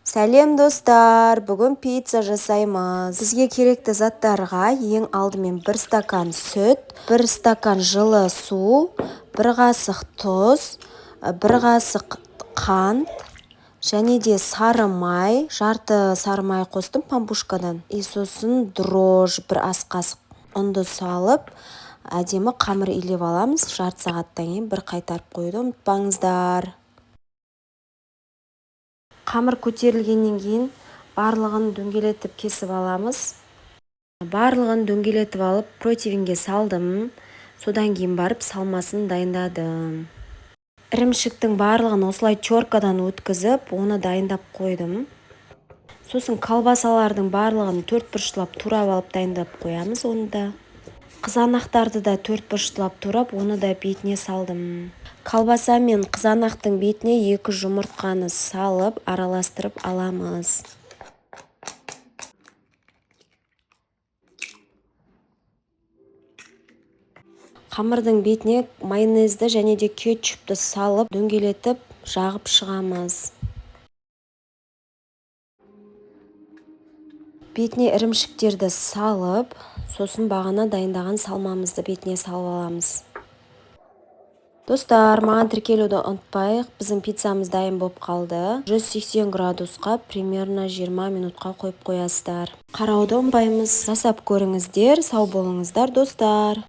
Сәлем, достар! Бүгін пицца жасаймыз. Бізге керекті заттарға ең алдымен 1 стакан сүт, 1 стакан жылы су, 1 қасық тұз, 1 қасық қант және де сары май, жарты сары май қостым пампушкадан. И сосын дрожж, 1 ас қасық ұнды салып, әдемі қамыр илеп аламыз. Жарты сағаттан кейін бір қайтарып қоюды ұмытпаңыздар. Қамыр көтерілгеннен кейін барлығын дөңгелетіп кесіп аламыз. Барлығын дөңгелетіп алып, противеньге салдым. Содан кейін барып салмасын дайындадым. Ірімшіктің барлығын осылай теркадан өткізіп, оны дайындап қойдым. Сосын колбасалардың барлығын төрт бұрыштылап турап алып дайындап қоямыз оны да. Қызанақтарды да төрт бұрыштылап турап, оны да бетіне салдым. Колбаса мен қызанақтың бетіне 2 жұмыртқаны салып, араластырып аламыз. Қамырдың бетіне майонезді және де кетчупты салып, дөңгелетіп жағып шығамыз. Бетіне ірімшіктерді салып, сосын бағана дайындаған салмамызды бетіне салып аламыз. Достар, маған тіркелуді ұмытпайық. Біздің пиццамыз дайын болып қалды. 180 градусқа примерно 20 минутқа қойып қоясыздар. Қарауды ұмытпаймыз. Жасап көріңіздер. Сау болыңыздар, достар.